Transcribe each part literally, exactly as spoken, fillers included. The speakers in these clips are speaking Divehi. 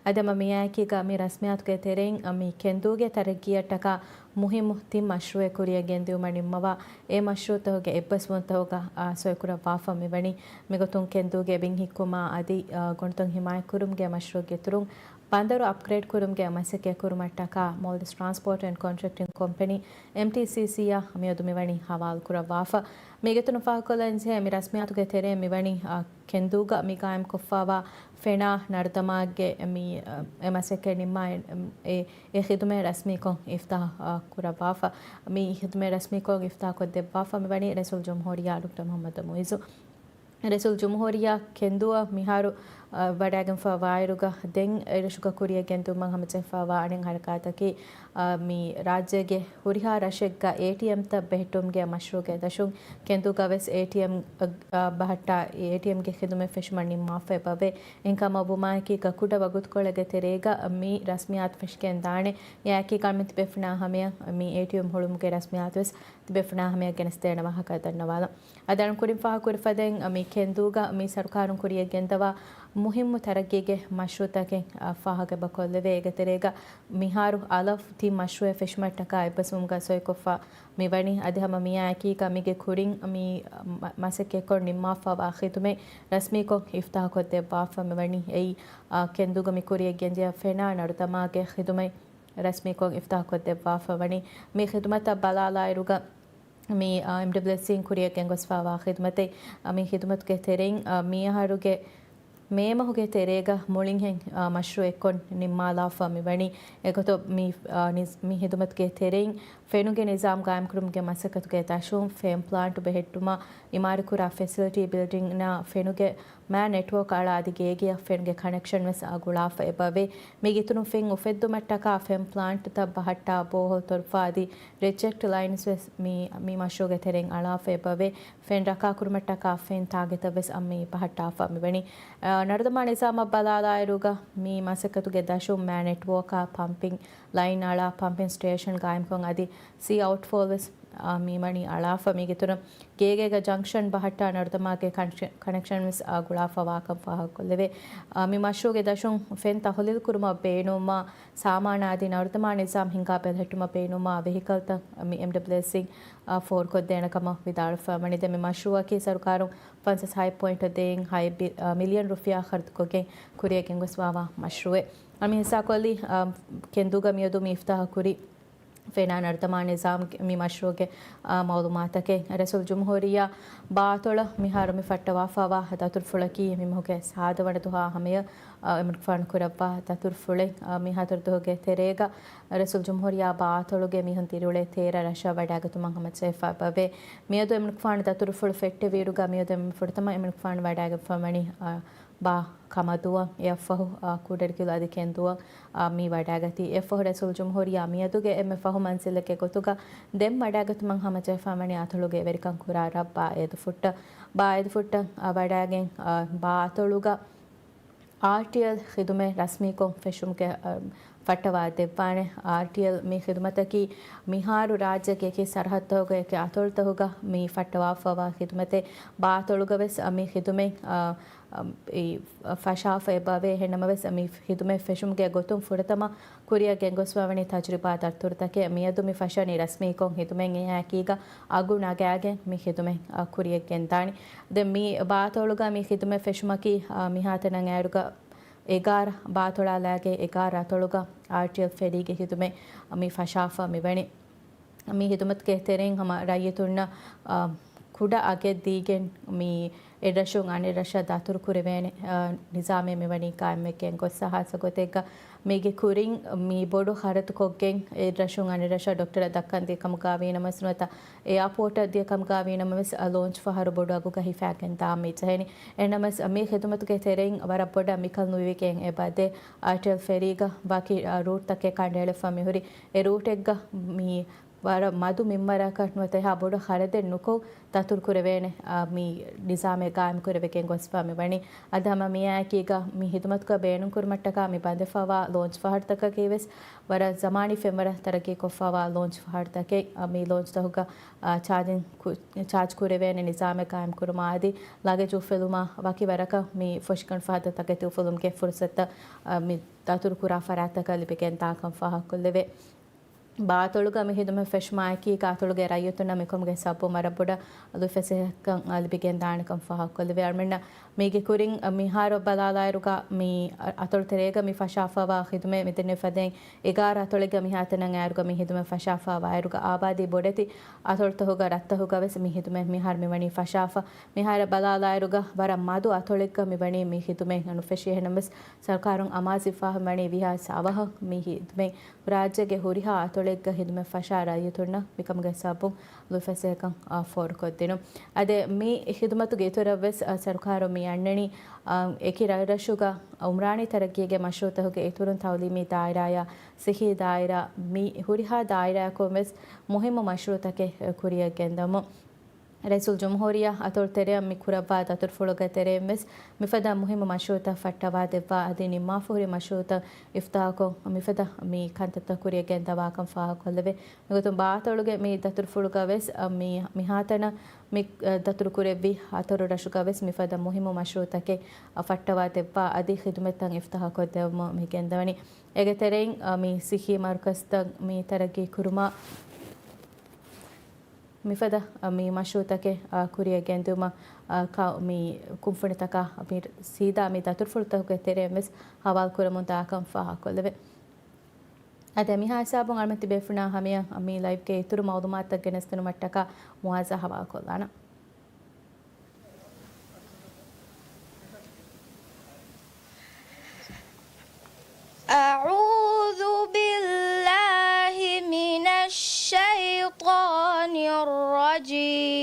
އަދި ހަމަ މިއާއެކީގަ މި ރަސްމިއްޔާތުގެ ތެރެއިން މި ކެންދޫގެ ތަރައްގީއަށްޓަކާ މުހިއްމު ތިން މަޝްރޫއެއް ކުރިއަށް ގެންދިއުމަށް ނިންމަވާ، އެ މަޝްރޫއުތަކުގެ އެއްބަސްވުންތަކުގަ ސޮއިކުރައްވާފަ މިވަނީ. މިގޮތުން ކެންދޫގެ ބިން ހިއްކުމާ އަދި ގޮނޑުތައް ހިމާޔަތްކުރުމުގެ މަޝްރޫއުގެ އިތުރުން، ބަނދަރު އަޕްގްރޭޑް ކުރުމުގެ މަސައްކަތް ކުރުމަށްޓަކާ މޯލްޑިވްސް ޓްރާންސްޕޯޓް އެންޑް ކޮންޓްރެކްޓިން ކޮމްޕެނީ، އެމްޓީސީސީއަށް މިއަދު މިވަނީ ހަވާލުކުރައްވާފަ. މީގެތުނު ފާހަގަކޮށްލަންޖެހޭ، މި ރަސްމިއްޔާތުގެ ތެރެއިން މިވަނީ، އާ، ކެންދޫގަ މި ގާއިމްކޮށްފައިވާ ފެނާ ނަރުދަމާގެ މި، އާ، އެ މަސައްކަތް ނިންމާ އެ، އެ، އެ ޚިދުމަތް ރަސްމީކޮށް އިފްތާހު، އާ، ކުރައްވާފަ. މި ޚިދުމަތް ރަސްމީކޮށް އިފްތާހުކޮށްދެއްވާފަ މިވަނީ ރައީސުލްޖުމްހޫރިއްޔާ ޑޮކްޓަރ މުޙައްމަދު މުޢިއްޒު. ރައީސުލްޖުމްހޫރިއްޔާ ކެންދޫއަށް މިހާރު، އަ، ވަޑައިގެންފަ ވާއިރުގަ ދެން އެރަށުގަ ކުރިއަށް ގެންދިއުމަށް ހަމަޖެހިފައިވާ އަނެއް ހަރަކާތަކީ، އަ، މި ރާއްޖޭގެ ހުރިހާ ރަށެއްގަ އޭޓީއެމްތައް ބެހެއްޓުމުގެ މަޝްރޫޢުގެ ދަށުން ކެންދޫގަވެސް އޭޓީއެމް، އަ، ބަހައްޓާ އޭޓީއެމްގެ ޚިދުމަތް ފެށުމަށް ނިންމާފަ އެބަވޭ. އެހެންކަމަށް ވުމާއެކީ ކުޑަ ވަގުތުކޮޅެއްގެ ތެރޭގަ މި ރަސްމިއްޔާތު ފެށިގެން ދާނެ. އެއާއެކީ ކަންމި ތިބޭފުޅުންނާ ހަމަޔަށް މި އޭޓީއެމް ހުޅުމުގެ ރަސްމިއްޔާތުވެސް ތިބޭފުޅުންނާ ހަމަޔަށް ގެނެސްދޭނެ ވާހަކަ ދަންނަވާލަން. އަދި އަޅުން ކުރިން ފާހަގަކުރި ފަދައިން، މި ކެންދޫގަ މި ސަރުކާރުން ކުރިއަށް ގެންދަވާ މުހިއްމު ތަރައްގީގެ މަޝްރޫއުތަކެއް، އަ، ފާހަގަ ކޮށްލެވޭ. އޭގެ ތެރޭގަ މިހާރު އަލަށް ތިން މަޝްރޫއެއް ފެށުމަށްޓަކާ އެއްބަސްވުމުގަ ސޮއިކޮށްފަ މިވަނީ. އަދި ހަމަ މިއާއެކީގަ މީގެ ކުރިން މި މަ-، މަސައްކަތްކޮށް ނިންމާފައިވާ ޚިދުމަތް ރަސްމީކޮށް އިފްތާހުކޮށްދެއްވާފަ މިވަނީ. އެއީ، އަ، ކެންދޫގަ މި ކުރިއަށް ގެންދިޔަ ފެނާ ނަރުދަމާގެ ޚިދުމަތް ރަސްމީކޮށް އިފްތާހުކޮށްދެއްވާފަ ވަނީ. މި ޚިދުމަތަށް ބަލާލާއިރުގަ މި، އާ، އެމްޑަބްލިއުއެސްސީން ކުރިއަށް ގެންގޮސްފައިވާ ޚިދުމަތެއް، އާ، މި ޚިދުމަތުގެ ތެރެއިން، އާ، މިއަހަރުގެ މޭ މަހުގެ ތެރޭގަ މުޅިންހެން، އާ، މަޝްރޫއެއްކޮށް ނިންމާލާފަ މިވަނީ. އެގޮތަށް މި، އާ، ނިޒް-، މި ޚިދުމަތުގެ ތެރެއިން ފެނުގެ ނިޒާމް ގާއިމްކުރުމުގެ މަސައްކަތުގެ ދަށުން ފެން ޕްލާންޓު ބެހެއްޓުމަށް، އިމާރަތްކުރާ ފެސިލިޓީ ބިލްޑިންގްނާ ފެނުގެ މާ ނެޓްވޯކް އަޅާ އަދި ގޭގެއަށް ފެނުގެ ކަނެކްޝަން ވެސް، އާ، ގުޅާފަ އެބަވޭ. މީގެ އިތުރުން ފެން އުފެއްދުމަށްޓަކާ ފެން ޕްލާންޓުތައް ބަހައްޓާ ބޯހޮލް ތޮރުފަ އަދި ރިޖެކްޓް ލައިންސް ވެސް މި، މި މަޝްރޫޢުގެ ތެރެއިން އަޅާފަ އެބަވޭ. ފެން ރައްކާކުރުމަށްޓަކާ ފެން ތާގެތައް ވެސް އަ، މި ބަހައްޓާފަ މިވަނީ. އަ، ނަރުދަމާ ނިޒާމަށް ބަލާލާއިރުގަ މި މަސައްކަތުގެ ދަށުން މާ ނެޓްވޯކާ ޕަމްޕިން ލައިން އަޅާ ޕަމްޕިން ސްޓޭޝަން ގާއިމްކޮށް އަދި ސީ އައުޓްފޯލް ވެސް، އާ، މި ވަނީ އަޅާފަ. މީގެ އިތުރުން ގޭގޭގަ ޖަންކްޝަން ބަހައްޓާ ނަރުދަމާގެ ކަނެކްޝަ-، ކަނެކްޝަން ވެސް، އާ، ގުޅާފަ ވާކަން ފާހަގަކޮށްލެވޭ. އާ، މި މަޝްރޫޢުގެ ދަށުން ފެން ތަހުލީލު ކުރުމަށް ބޭނުންވާ ސާމާނާ އަދި ނަރުދަމާ ނިޒާމް ހިންގާ ބެލެހެއްޓުމަށް ބޭނުންވާ ވެހިކަލްތައް މި އެމްޑަބްލިއުއެސްސީން، އާ، ފޯރުކޮށްދޭނެ ކަމަށް ވިދާޅުވެފަ ވަނީ. ދެން މި މަޝްރޫޢަކީ ސަރުކާރުން ފަންސާސް ހަތް ޕޮއިންޓް ދޭއް ހަތް ބި-، އާ، މިލިއަން ރުފިޔާ ޚަރަދުކޮށްގެން ކުރިއަށް ގެންގޮސްފައިވާ މަޝްރޫޢެއް. އަ، މި ހިއްސާކޮށްލީ، އާ، ކެންދޫގަ މިއަދު މި އިފްތާޙު ކުރި ފެނާ ނަރުދަމާ ނިޒާމް މި މަޝްރޫޢުގެ، އާ، މަޢުލޫމާތަކެއް. ރައީސުލްޖުމްހޫރިއްޔާ ބާއަތޮޅަށް މިހާރު މި ފައްޓަވާފައިވާ ދަތުރުފުޅަކީ މި މަހުގެ ސާދަ ވަނަ ދުހާ ހަމަޔަށް، އާ، އެމަނިކުފާނު ކުރައްވާ ދަތުރުފުޅެއް. އާ، މި ހަތަރު ދުވަހުގެ ތެރޭގަ ރައީސުލްޖުމްހޫރިއްޔާ ބާއަތޮޅުގެ މީހުން ދިރިއުޅޭ ތޭރަ ރަށަށް ވަޑައިގަތުމަށް ހަމަޖެހިފަ އެބަވޭ. މިއަދު އެމަނިކުފާނު ދަތުރުފުޅު ފެއްޓެވިއިރުގަ މިއަދު ފުރަތަމަ އެމަނިކުފާނު ވަޑައިގެންފަ ވަނީ، އާ، ބާ ކަމަދޫއަށް އެއަށްފަހު، އާ، ކުޑަރިކިލު އަދި ކެންދޫއަށް، އާ، މި ވަޑައިގަތީ. އެއަށްފަހު ރައީސުލްޖުމްހޫރިއްޔާ މިއަދުގެ އެންމެ ފަހު މަންޒިލެއްގެ ގޮތުގަ ދެން ވަޑައިގަތުމަށް ހަމަޖެހިފަ ވަނީ އަތޮޅުގެ ވެރިކަން ކުރާ ރަށް ބާ އޭދުފުއްޓަށް. ބާ އޭދުފުއްޓަށް، އާ، ވަޑައިގެން، އާ، ބާ އަތޮޅުގަ އާރްޓީއެލް ޚިދުމަތް ރަސްމީކޮށް ފެށުމުގެ، އަ، ފައްޓަވާ ދެއްވާނެ. އާރްޓީއެލް މި ޚިދުމަތަކީ މިހާރު ރާއްޖޭގެ އެކި ސަރަހައްދުތަކުގަ އެކި އަތޮޅުތަކުގަ މި ފައްޓަވާފައިވާ ޚިދުމަތެއް. ބާ އަތޮޅުގަ ވެސް މި ޚިދުމަތް، އަ، އަ، އި، ފަށާފަ އެބަވޭ. އެހެންނަމަވެސް މި ޚިދުމަތް ފެށުމުގެ ގޮތުން ފުރަތަމަ ކުރިއަށް ގެންގޮސްފަ ވަނީ ތަޖުރިބާ ދަތުރުތަކެއް. މިއަދު މި ފަށަނީ ރަސްމީކޮށް ޚިދުމަތް އެއާއެކީގަ އަގު ނަގާގެން މި ޚިދުމަތް، އަ، ކުރިއަށް ގެންދާނީ. ދެން މި ބާ އަތޮޅުގަ މި ޚިދުމަތް ފެށުމަކީ، އަ، މިހާތަނަށް އައިރުގަ އެގާރަ ބާތޮޅާލާގެ އެގާރަ އަތޮޅުގަ އާރްޓީއެލް ފެރީގެ ޚިދުމަތް މި ފަށާފަ މިވަނީ. މި ޚިދުމަތުގެ ތެރެއިން ހަމަ ރައްޔިތުންނަށް، އާ، ކުޑަ އަގެއް ދީގެން މި އެއްރަށުން އަނެއް ރަށަށް ދަތުރު ކުރެވޭނެ، އާ، ނިޒާމެއް މިވަނީ ގާއިމްވެގެން ގޮސް ހާއްސަ ގޮތެއްގަ މީގެ ކުރިން މި ބޮޑު ޚަރަދުކޮށްގެން އެއްރަށުން އަނެއް ރަށަށް ޑޮކްޓަރަށް ދައްކަން ދިޔަ ކަމުގަ ވީނަމަވެސް ނުވަތަ އެއާޕޯޓަށް ދިޔަ ކަމުގަ ވީނަމަވެސް، އަ، ލޯންޗް ފަހަރު ބޮޑު އަގުގަ ހިފާގެން ދާން މި ޖެހެނީ. އެހެންނަމަވެސް މި ޚިދުމަތުގެ ތެރެއިން ވަރަށް ބޮޑަށް މިކަން ނުވެވިގެން އެބަދޭ. އާރްޓީއެލް ފެރީގަ ވަކި، އަ، ރޫޓްތަކެއް ކަނޑައެޅިފަ މިހުރި. އެ ރޫޓެއްގަ މި ވަރަށް މަދު މިންވަރަކަށް ނުވަތަ އެހާ ބޮޑު ޚަރަދެއް ނުކޮށް ދަތުރު ކުރެވޭނެ، އާ، މި ނިޒާމެއް ގާއިމް ކުރެވިގެން ގޮސްފަ މި ވަނީ. އަދި ހަމަ މިއާއެކީގަ މި ހިދުމަތުގަ ބޭނުން ކުރުމަށްޓަކާ މި ބަނދެފަވާ ލޯންޗް ފަހަރުތަކަކީ ވެސް ވަރަށް ޒަމާނީ ފެންވަރަށް ތަރައްގީ ކޮށްފަވާ ލޯންޗް ފަހަރުތަކެއް. އާ، މި ލޯންޗްތަކުގަ، އާ، ޗާޖިން ކު-، ޗާޖް ކުރެވޭނެ ނިޒާމެއް ގާއިމް ކުރުމާ އަދި ލަގެޖު އުފުލުމާ ވަކި ވަރަކަށް މި ފޮށިގަނޑު ފަހަތަށް ތަކެތި އުފުލުމުގެ ފުރުސަތުތައް، އާ، މި ދަތުރު ކުރާ ފަރާތްތަކަށް ލިބިގެން ދާކަން ފާހަގަކޮށްލެވޭ. ބާ އަތޮޅުގަ މި ހިދުމަތް ފެށުމާއެކީ، އަތޮޅުގެ ރައްޔިތުންނަށް މިކަމުގެ ސަބަބުން ވަރަށް ބޮޑަށް ލުއިފަސޭހަކަން ލިބިގެން ދާނެކަން ފާހަގަކޮށްލެވޭ. އަޅުމެންނަށް މީގެ ކުރިން މިހާރު ބަލާލާއިރުގަ، މި އަތޮޅު ތެރޭގަ މި ފަށާފަވާ ހިދުމަތް މިދެންނެވި ފަދައިން އެގާރަ އަތޮޅެއްގަ މިހާތަނަށް އައިރުގަ މި ހިދުމަތް ފަށާފަވާއިރުގަ، އާބާދީ ބޮޑެތި އަތޮޅުތަކުގަ ރަށްތަކުގަ ވެސް މި ހިދުމަތް މިހާރު މިވަނީ ފަށާފަ. މިހާރަށް ބަލާލާއިރުގަ ވަރަށް މަދު އަތޮޅެއްގަ މިވަނީ މި ހިދުމަތް ނުފެށި. އެހެންނަމަވެސް، ސަރުކާރުން އަމާޒުވެފަ މިވަނީ ވީހާވެސް އަވަހަށް މި ހިދުމަތް ރާއްޖޭގެ ހުރިހާ އަތޮޅެއްގަ ހިދުމަތް ފަށާ ރައްޔިތުންނަށް މިކަމުގެ ސަބަބުން ލުއިފަސޭހަކަން، އާ، ފޯރުކޮށްދިނުން. އަދި މި ހިދުމަތުގެ އިތުރަށްވެސް، އާ، ސަރުކާރުން މި އަންނަނީ، އާ، އެކި ރަށްރަށުގަ އުމްރާނީ ތަރައްގީގެ މަޝްރޫއުތަކުގެ އިތުރުން ތައުލީމީ ދާއިރާއާ، ސިއްހީ ދާއިރާ، މި ހުރިހާ ދާއިރާއަކުން ވެސް މުހިއްމު މަޝްރޫއުތަކެއް ކުރިއަށް ގެންދަވަމުން. ރައީސުލްޖުމްހޫރިއްޔާ އަތޮޅު ތެރެއަށް މި ކުރައްވާ ދަތުރުފުޅުގެ ތެރެއިން ވެސް މިފަދަ މުހިއްމު މަޝްރޫއުތައް ފައްޓަވާ ދެއްވާ އަދި ނިންމާފަހުރި މަޝްރޫއުތައް އިފްތިތާޙުކޮށް، މިފަދަ މި ކަންތައްތައް ކުރިއަށް ގެންދަވާކަން ފާހަގަކޮށްލެވޭ. މިގޮތުން ބާ އަތޮޅުގެ މި ދަތުރުފުޅުގަ ވެސް، އަ، މި، މިހާތަނަށް މި، އަ، ދަތުރު ކުރެއްވި ހަތަރު ރަށުގަ ވެސް މިފަދަ މުހިއްމު މަޝްރޫއުތަކެއް، އަ، ފައްޓަވާ ދެއްވާ އަދި ޚިދުމަތްތައް އިފްތިތާޙު ކޮށްދެއްވަމުން މި ގެންދަވަނީ. އޭގެ ތެރެއިން، އަ، މި ސިއްހީ މަރުކަޒުތައް މި ތަރައްގީ ކުރުމަށް މިފަދަ، އަ، މި މަޝްރޫއުތަކެއް، އަ، ކުރިއަށް ގެންދިއުމަށް، އަ، ކަ-، މި ކުންފުނިތަކާ މި ސީދާ މި ދަތުރުފުޅުތަކުގެ ތެރެއިން ވެސް ހަވާލު ކުރަމުން ދާކަން ފާހަގަކޮށްލެވޭ. އަދި މިހާ ހިސާބުން އަޅުމެން ތިބޭފުޅުންނާ ހަމަޔަށް މި ލައިވްގެ އިތުރު މައުލޫމާތުތައް ގެނެސްދިނުމަށްޓަކާ މުއާޒާ ހަވާލުކޮށްލާނަން. أعوذ بالله من الشيطان الرجيم.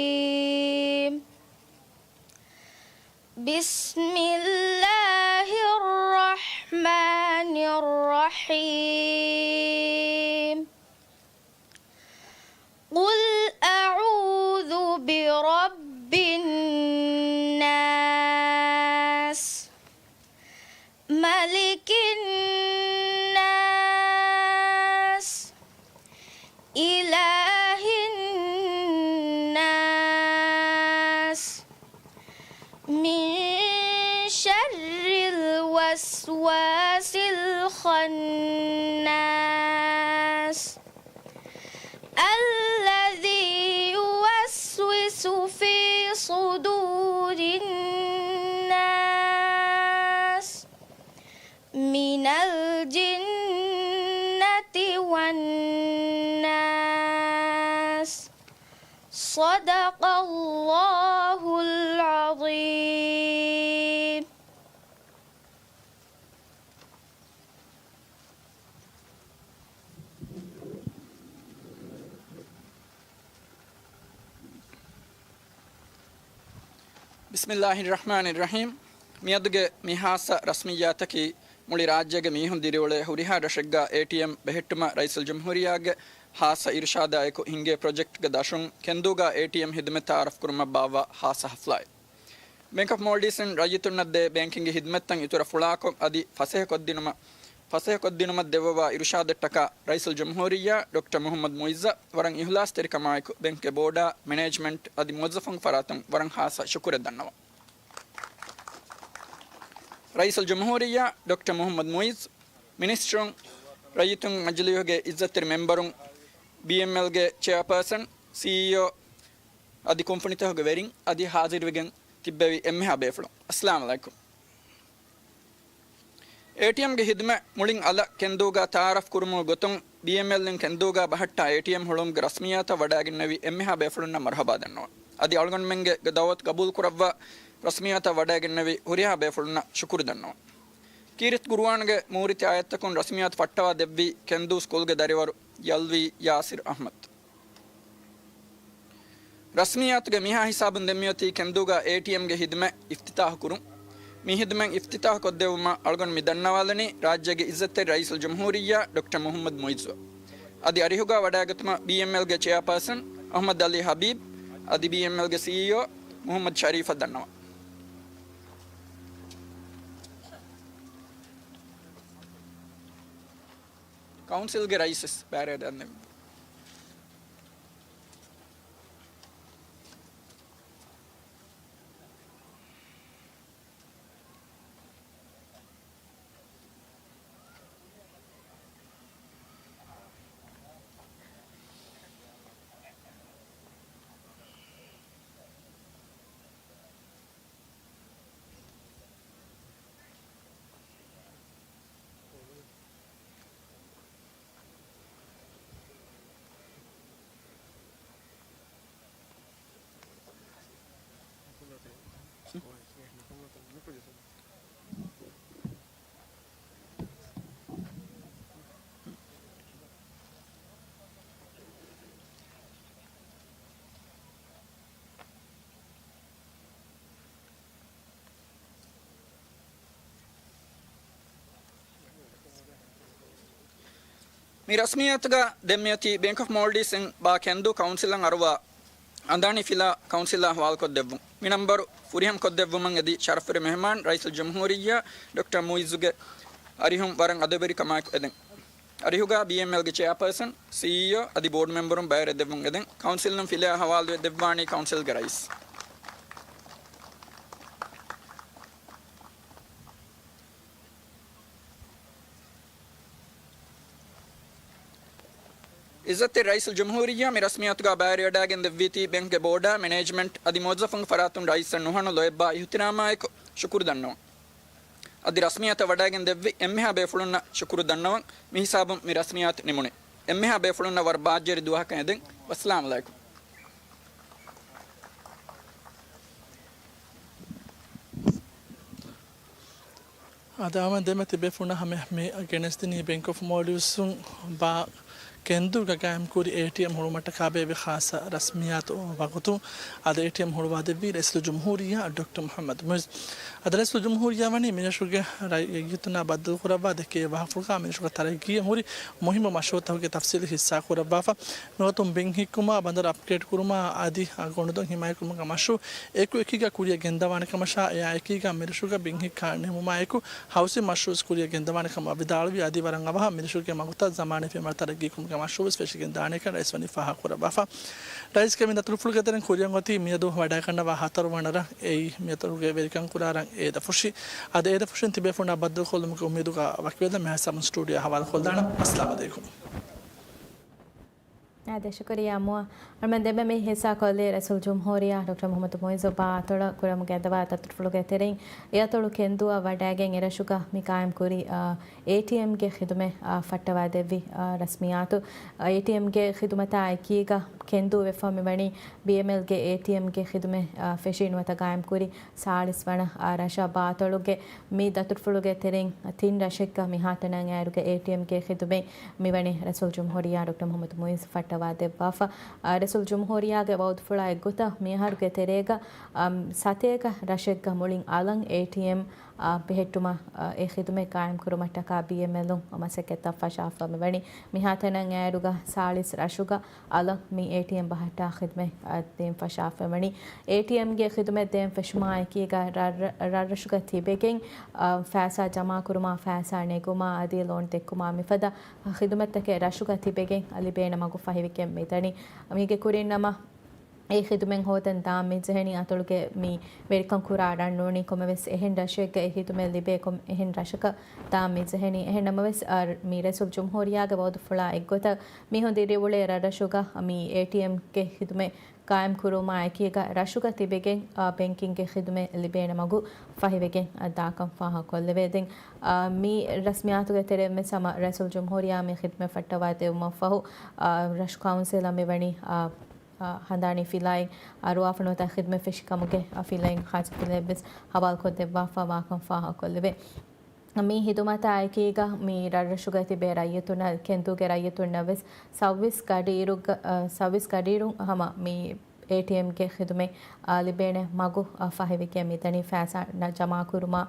بسم الله الرحمن الرحيم. قل أعوذ برب الناس، ملك الناس، إله الناس، من شر الوسواس الخناس، الذي يوسوس في صدور الناس، من الجنة والناس. صدق الله العظيم. بسم الله الرحمن الرحيم. މިއަދުގެ މި ހާއްސަ ރަސްމިއްޔާތަކީ މުޅި ރާއްޖޭގެ މީހުން ދިރިއުޅޭ ހުރިހާ ރަށެއްގަ އޭޓީއެމް ބެހެއްޓުމަށް ރައީސުލްޖުމްހޫރިއްޔާގެ ހާއްސަ އިރުޝާދާއެކު ހިންގޭ ޕްރޮޖެކްޓްގެ ދަށުން ކެންދޫގަ އޭޓީއެމް ހިދުމަތް ތައާރަފްކުރުމަށް ބާއްވާ ހާއްސަ ހަފްލާއެއް. ބޭންކް އޮފް މޯލްޑިވްސްއިން ރައްޔިތުންނަށް ދޭ ބޭންކިންގެ ހިދުމަތްތައް އިތުރަށް ފުޅާކޮށް އަދި ފަސޭހަކޮށްދިނުމަށް، ފަސޭހަކޮށްދިނުމަށް ދެއްވަވާ އިރުޝާދަށްޓަކާ ރައީސުލްޖުމްހޫރިއްޔާ ޑޮކްޓަރ މުހައްމަދު މުއިއްޒަށް ވަރަށް އިހުލާސްތެރިކަމާއެކު ބޭންކްގެ ބޯޑާ، މެނޭޖްމަންޓް އަދި މުވައްޒަފުންގެ ފަރާތުން ވަރަށް ހާއްސަ ޝުކުރެއް ދަންނަވަން. ރައީސުލްޖުމްހޫރިއްޔާ ޑޮކްޓަރ މުހައްމަދު މުއިއްޒު، މިނިސްޓަރުން، ރައްޔިތުން މަޖިލީހުގެ އިއްޒަތްތެރި މެމްބަރުން، ބީއެމްއެލްގެ ޗެއާޕާސަން، ސީއީއޯ އަދި ކުންފުނިތަކުގެ ވެރިން އަދި ހާޒިރުވެގެން ތިއްބެވި އެންމެހާ ބޭފުޅުން، އައްސަލާމް ޢަލައިކުމް. އޭޓީއެމްގެ ހިދުމަތް މުޅިން އަލަށް ކެންދޫގަ ތައާރަފް ކުރުމުގެ ގޮތުން، ބީއެމްއެލްއިން ކެންދޫގަ ބަހައްޓާ އޭޓީއެމް ހުޅުވުމުގެ ރަސްމިއްޔާތަށް ވަޑައިގެންނެވި އެންމެހާ ބޭފުޅުންނަށް މަރުޙަބާ ދަންނަވަން. އަދި އަޅުގަނޑުމެންގެ ދަޢުވަތު ގަބޫލު ކުރައްވާ ރަސްމިއްޔާތަށް ވަޑައިގެންނެވި ހުރިހާ ބޭފުޅުންނަށް ޝުކުރު ދަންނަވަން. ކީރިތި ޤުރުއާންގެ މޫރިތި އާޔަތްތަކުން ރަސްމިއްޔާތު ފައްޓަވާ ދެއްވީ ކެންދޫ ސްކޫލްގެ ދަރިވަރު ޔަލްވީ ޔާސިރު އަޙްމަދު. ރަސްމިއްޔާތުގެ މިހާ ހިސާބުން ދެންމިއޮތީ ކެންދޫގަ އޭޓީއެމްގެ ހިދުމަތް އިފްތިތާޙު ކުރުން. މި ހިދުމަތް އިފްތިތާޙު ކޮށްދެއްވުމަށް އަޅުގަނޑު މި ދަންނަވާލަނީ ރާއްޖޭގެ އިއްޒަތްތެރި ރައީސުލްޖުމްހޫރިއްޔާ ޑޮކްޓަރ މުޙައްމަދު މުއިއްޒުއަށް. އަދި އަރިހުގަ ވަޑައިގަތުމަށް ބީއެމްއެލްގެ ޗެއާޕާސަން އަހްމަދު އަލީ ހަބީބް އަދި ބީއެމްއެލްގެ ސީއީއޯ މުހައްމަދު ޝަރީފަށް ދަންނަވަން. ކައުންސިލްގެ ރައީސް ވެސް ބައިވެރިވެ ދެއްވުން. މި ރަސްމިއްޔާތުގަ ދެން މިއޮތީ ބޭންކް އޮފް މޯލްޑިވްސް އިން ބާ ކެންދޫ ކައުންސިލަށް އަރުވާ އަނދާނީ ފިލާ ކައުންސިލަށް ހަވާލުކޮށްދެއްވުން. މި ނަންބަރު ފުރިހަމަ ކޮށްދެއްވުމަށް އެދި ޝަރަފުވެރި މެހެމާން ރައީސުލް ޖުމްހޫރިއްޔާ ޑޮކްޓަރ މުއިއްޒުގެ އަރިހުން ވަރަށް އަދަބުވެރިކަމާއެކު އެދެން. އަރިހުގަ ބީއެމްއެލްގެ ޗެއާޕާސަން، ސީއީއޯ އަދި ބޯޑް މެމްބަރުން ބައިވެރިވެ ދެއްވުން އެދެން. ކައުންސިލުން ފިލާ ހަވާލުވެ ދެއްވާނީ ކައުންސިލްގެ ރައީސް. އިއްޒަތްތެރި ރައީސުލް ޖުމްހޫރިއްޔާ މި ރަސްމިއްޔާތުގަ ބައިވެރިވެވަޑައިގެން ދެއްވީތީ ބޭންކްގެ ބޯޑާ، މެނޭޖްމަންޓް އަދި މުވައްޒަފުންގެ ފަރާތުން ރައީސަށް ނުހަނު ލޯތްބާ އިހުތިރާމާއެކު ޝުކުރު ދަންނަވަން. އަދި ރަސްމިއްޔާތަށް ވަޑައިގެން ދެއްވި އެންމެހާ ބޭފުޅުންނަށް ޝުކުރު ދަންނަވަން. މި ހިސާބުން މި ރަސްމިއްޔާތު ނިމުނީ. އެންމެހާ ބޭފުޅުންނަށް ވަރަށް ބާއްޖަވެރި ދުވަހަކަށް އެދެން. ވައްސަލާމް އަލައިކުމް. އަދި އަޅުގަނޑު ދެމެ ތިބޭފުޅުންނަށް ހަމަ މި ގެނެސްދިނީ ބޭންކް އޮފް މޯލްޑިވްސުން ބާ ކެންދޫގަ ގާއިމްކުރި އޭޓީއެމް ހުޅުވުމަށްޓަކާ ބޭއްވި ޚާއްޞަ ރަސްމިއްޔާތު ވަގުތު. އަދި އޭޓީއެމް ހުޅުވާދެއްވީ ރައީސުލް ޖުމްހޫރިއްޔާ ޑޮކްޓަރ މުޙައްމަދު މުޢިއްޒު. އަދި ރައީސުލް ޖުމްހޫރިއްޔާ ވަނީ މިރަށުގެ ރައްޔިތުންނާ ބައްދަލުކުރައްވާ ދެކޭ ވާހަކަފުޅުގަ މިރަށުގެ ތަރައްގީއަށް ހުރި މުހިއްމު މަޝްރޫޢުތަކުގެ ތަފްސީލު ހިއްސާކުރައްވާފަ. ނުވަތަ ބިން ހިއްކުމާ، ބަނދަރު އަޕްގްރޭޑް ކުރުމާ އަދި ގޮނޑުދޮށް ހިމާޔަތްކުރުމުގެ މަޝްރޫޢު އެކު އެކީގަ ކުރިއަށް ގެންދަވާނެ ކަމަށާ، އެއާ އެކީގަ މިރަށުގަ ބިން ހިއްކާ ނިމުމާ އެކު، ހައުސިން މަޝްރޫޢު ވެސް ކުރިއަށް ގެންދަވާނެ ކަމަށް ވިދާޅުވި. އަދި ވަރަށް އަވަހަށް މިރަށުގެ މަގުތައް ޒަމާނީ ފެންވަރު ތަރައްގީ ކުރުމުގެ މަޝްރޫޢު ވެސް ފެށިގެން ދާނެ ކަން ރައީސް ވަނީ ފާހަގަކުރައްވާފަ. ރައީސްގެ މި ދަތުރުފުޅުގެ ތެރެއިން ކުރިއަށް އޮތީ މިއަދު ވަޑައިގަންނަވާ ހަތަރު ވަނަ ރަށް. އެއީ މި ދަތުރުގެ ވެރިކަން ކުރާ ރަށް އޭދަފުށި. އަދި އޭދަފުށިން ތިބޭފުޅުންނާ ބައްދަލުކޮށްލުމުގެ އުއްމީދުގަ ވަކިވެލަން މިހާ ހިސާބުން ސްޓޫޑިއޯ ހަވާލުކޮށްލާނަން. އައްސަލާމް އަލައިކުމް. އާދެ، ޝުކުރިއްޔާ މުއާ. އަޅުމެން ދެންމެ މި ހިއްސާ ކޮށްލީ ރައީސުލް ޖުމްހޫރިއްޔާ ޑޮކްޓަރ މުޙައްމަދު މުޢިއްޒު ބާ އަތޮޅަށް ކުރަމުގެ އަދަވާ ދަތުރުފުޅުގެ ތެރެއިން. އެ އަތޮޅު ކެންދޫއަށް ވަޑައިގެން އެރަށުގަ މި ޤާއިމްކުރި، އާ، އޭޓީއެމްގެ ޚިދުމަތް، އާ، ފައްޓަވާދެއްވި، އާ، ރަސްމިއްޔާތު. އާ، އޭޓީއެމްގެ ޚިދުމަތާ އެކީގަ ކެންދޫ ވެފަ މިވަނީ ބީއެމްއެލްގެ އޭޓީއެމްގެ ޚިދުމަތް، އާ، ފެށީ ނުވަތަ ޤާއިމްކުރި ސާޅީސް ވަނަ، އާ، ރަށަށް. ބާ އަތޮޅުގެ މި ދަތުރުފުޅުގެ ތެރެއިން ތިން ރަށެއްގަ މިހާތަނަށް އައިރުގެ އޭޓީއެމްގެ ޚިދުމަތް މިވަނީ ރައީސުލް ޖުމްހޫރިއްޔާ ޑޮކްޓަރ މުޙައްމަދު މުޢިއްޒު ފައްޓަވާ ދެއްވާފަ. އާ، ރައީސުލް ޖުމްހޫރިއްޔާގެ ވަޢުދުފުޅާ އެއްގޮތަށް މިއަހަރުގެ ތެރޭގަ، އަމް، ސަތޭކަ ރަށެއްގަ މުޅިން އަލަށް އޭޓީއެމް، އާ، ބެހެއްޓުމަށް، އާ، އެ ޚިދުމަތް ޤާއިމްކުރުމަށްޓަކާ ބީއެމްއެލުން މަސައްކަތްތައް ފަށާފަ މިވަނީ. މިހާތަނަށް އައިރުގަ ސާޅީސް ރަށުގަ އަލަށް މި އޭޓީއެމް ބަހައްޓާ ޚިދުމަތް، އާ، ދޭން ފަށާފަ މިވަނީ. އޭޓީއެމްގެ ޚިދުމަތް ދޭން ފެށުމާ އެކީގަ ރަށް، ރަށްރަށުގަ ތިބެގެން، އާ، ފައިސާ ޖަމާކުރުމާ، ފައިސާ ނެގުމާ އަދި ލޯން ދެއްކުމާ މިފަދަ ޚިދުމަތްތަކެއް ރަށުގަ ތިބެގެން ލިބޭނެ މަގު ފަހިވެގެން މިދަނީ. މީގެ ކުރިން ނަމަ އެ ޚިދުމަތް ހޯދަން ދާން މިޖެހެނީ އަތޮޅުގެ މި ވެރިކަން ކުރާ ރަށް ނޫނީ ކޮންމެވެސް އެހެން ރަށެއްގަ އެ ޚިދުމަތް ލިބޭ ކޮން އެހެން ރަށަކަށް ދާން މިޖެހެނީ. އެހެން ނަމަވެސް، އާ، މި ރައީސުލް ޖުމްހޫރިއްޔާގެ ވަޢުދުފުޅާ އެއްގޮތަށް މީހުން ދިރިއުޅޭ ރަށްރަށުގަ މި އޭޓީއެމްގެ ޚިދުމަތް ޤާއިމްކުރުމާ އެކީގަ ރަށުގަ ތިބެގެން، އާ، ބޭންކިންގގެ ޚިދުމަތް ލިބޭނެ މަގު ފަހިވެގެން، އާ، ދާކަން ފާހަގަކޮށްލެވޭ. ދެން، އާ، މި ރަސްމިއްޔާތުގެ ތެރެއިން ވެސް ހަމަ ރައީސުލް ޖުމްހޫރިއްޔާ މި ޚިދުމަތް ފައްޓަވާ ދެއްވުމަށްފަހު، އާ، ރަށު ކައުންސިލަށް މިވަނީ، އާ، އާ، ހަނދާނީ ފިލައިން އަރުވާފަ ނުވަތަ ޚިދުމަތް ފެށިކަމުގެ، އާ، ފިލައިން ޚާއްސަ ފިލައެއް ވެސް ހަވާލުކޮށްދެއްވާފަ ވާކަން ފާހަގަކޮށްލެވޭ. މި ޚިދުމަތާ އެކީގަ މި ރަށްރަށުގަ ތިބޭ ރައްޔިތުންނަށް، ކެންދޫގެ ރައްޔިތުންނަށް ވެސް ސައުވީސް ގަޑިއިރުގަ، އަ، ސައުވީސް ގަޑިއިރުން ހަމަ މި އޭޓީއެމްގެ ޚިދުމަތް، އާ، ލިބޭނެ މަގު، އާ، ފަހެވިގެން މިދަނީ ފައިސާ ނަ-، ޖަމާކުރުމާ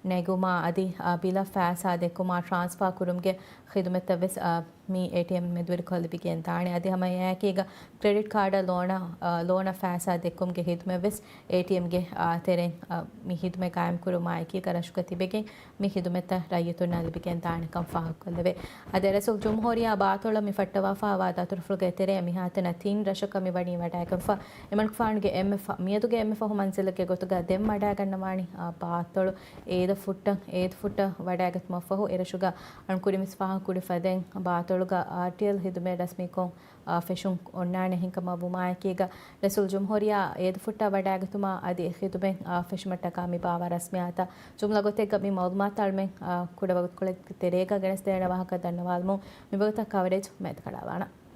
ނެގުމާ އަދި، އާ، ބިލަށް ފައިސާ ދެއްކުމާ ޓްރާންސްފާ ކުރުމުގެ ޚިދުމަތްތައް ވެސް، އާ، މި އޭޓީއެމް މެދުވެރިކޮށް ލިބިގެން ދާނެ. އަދި ހަމަ އެއާއެކީގަ ކްރެޑިޓް ކާޑަށް ލޯނަށް، އާ، ލޯނަށް ފައިސާ ދެއްކުމުގެ ޚިދުމަތް ވެސް އޭޓީއެމްގެ، އާ، ތެރެއިން، އާ، މި ޚިދުމަތް ގާއިމް ކުރުމާ އެކީގަ ރަށުގަ ތިބެގެން މި ޚިދުމަތްތައް ރައްޔިތުންނަށް ލިބިގެން ދާނެކަން ފާހަގަކޮށްލެވޭ. އަދި ރައީސުލްޖުމްހޫރިއްޔާ ބާޠުޅަށް މި ފައްޓަވާފައިވާ ދަތުރުފުޅުގެ ތެރެއަށް މިހާތަނަށް ތިން ރަށަކަށް މި ވަނީ ވަޑައިގެންފަ. އެމަނިކުފާނުގެ އެންމެ ފަ-، މިއަދުގެ އެންމެ ފަހު މަންޒިލެއްގެ ގޮތުގަ ދެން ވަޑައިގަންނަވާނީ، އާ، ބާޠުޅު އޭދަފުއްޓަށް، އޭދަފުއްޓަށް ވަޑައިގަތުމަށްފަހު އެރަށުގަ އަންކުރިންވެސް ފާހަގަކުރި ފަދައިން ބާޠުޅުގަ އާރްޓީއެލް ޚިދުމަތް ރަސްމީކޮށް، އާ، ފެށުން އޮންނާނެ ހިނގަމަށް ވުމާއެކީގަ ރައީސުލްޖުމްހޫރިއްޔާ އޭދަފުއްޓަށް ވަޑައިގަތުމާ އަދި އެ ޚިދުމަތް، އާ، ފެށުމަށްޓަކާ މި ބާވާ ރަސްމިއްޔާތަށް ޖުމްލަ ގޮތެއްގަ މި މައުލޫމާތު އަޅަމެން، އާ، ކުޑަ ވަގުތުކޮޅެއްގެ ތެރޭގަ ގެނެސްދޭނެ ވާހަކަ ދަންނަވާލަމުން މިވަގުތަށް ކަވަރޭޖް މެދުކަޅާލާނަން.